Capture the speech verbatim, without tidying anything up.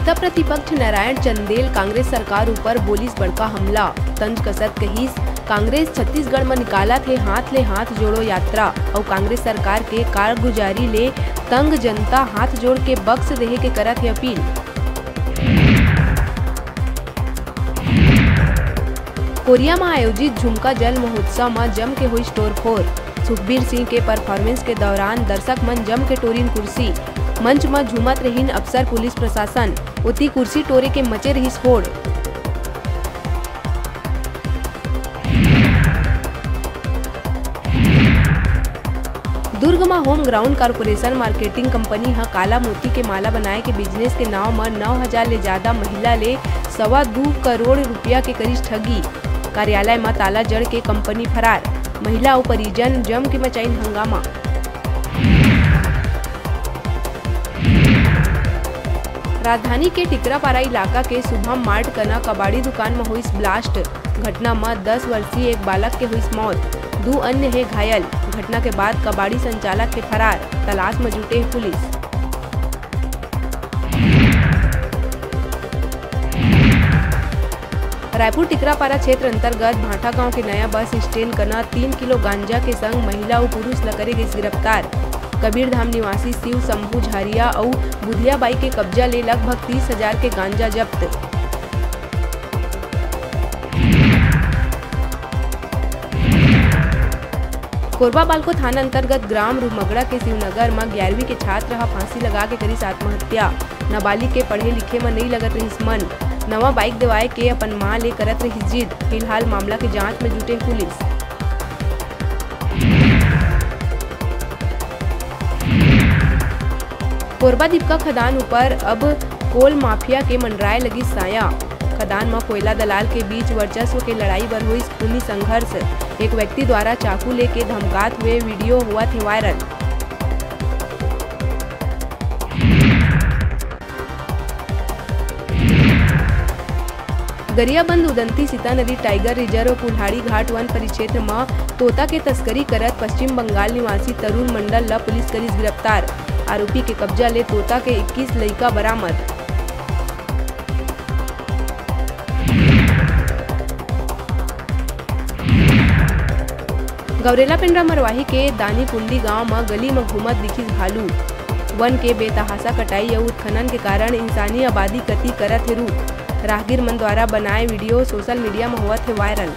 नेता प्रतिपक्ष नारायण चंदेल कांग्रेस सरकार ऊपर बोलिस बड़का हमला। तंज कसत कहिस, कांग्रेस छत्तीसगढ़ म निकालत हे हाथ ले हाथ जोड़ो यात्रा, अउ कांग्रेस सरकार के कारगुजारी ले तंग जनता हाथ जोड़ के बक्स देहे के करत हे अपील। कोरिया म आयोजित झुमका जल महोत्सव म जम के होइस टोरफोर। सुखबीर सिंह के परफॉर्मेंस के दौरान दर्शक मन जम के टोरिन कुर्सी। मंच म झूमत रहिन अफसर, पुलिस प्रशासन। ओती कुर्सी टोरे के मचे रहिस होड़। दुर्ग म home ground corporation marketing company ह काला मोती के माला बनाए के बिजनेस के नांव म नौ हजार ले जादा महिला ले सवा दू करोड़ रुपया के करिस ठगी। कार्यालय म ताला जड़ के कंपनी फरार। महिला अउ परिजन जम के मचाइन हंगामा। राजधानी के टिकरापारा इलाका के शुभम मार्ट कना कबाड़ी दुकान म होइस ब्लास्ट। घटना म दस वर्षीय एक बालक के होइस मौत, दू अन्य हे घायल। घटना के बाद कबाड़ी संचालक हे फरार, तलाश म जुटे हे पुलिस। रायपुर टिकरापारा क्षेत्र अंतर्गत भाटागांव के नया बस स्टैंड कना तीन किलो गांजा के संग महिला अउ पुरुष ल करे गइस गिरफ्तार। कबीरधाम निवासी शिव शंभू झारिया अउ बुधिया बाई के कब्जा ले लगभग तीस हजार के गांजा जब्त। कोरबा बालको थाना अंतर्गत ग्राम रुमगड़ा के शिवनगर म ग्यारहवीं के छात्र ह फांसी लगा के करिस आत्महत्या। नाबालिग के पढ़े लिखे म नइ लगत रहिस मन। नवा बाइक देवाए के अपन मां ले करत रहिस जिद। फिलहाल मामला के जांच म जुटे पुलिस। कोरबा दीपका खदान ऊपर अब कोल माफिया के मंडराए लगिस साया। खदान म कोयला दलाल के बीच वर्चस्व के लड़ाई बर होइस खूनी संघर्ष। एक व्यक्ति द्वारा चाकू लेके धमकात हुए वीडियो होवत हे वायरल। गरियाबंद उदंती सीता नदी टाइगर रिजर्व पुल्हाड़ी घाट वन परिक्षेत्र म तोता के तस्करी करत पश्चिम बंगाल निवासी तरुण मंडल ल पुलिस करिस गिरफ्तार। आरोपी के कब्जा ले तोता के इक्कीस लइका बरामद। गौरेला पेंड्रा मरवाही के दानीपुंडी गांव म गली म घूमत दिखिस भालू। वन के बेतहासा कटाई अउ उत्खनन के कारण इंसानी आबादी कति करत हे रुख। राहगीर मन द्वारा बनाए वीडियो सोशल मीडिया म होवत हे वायरल।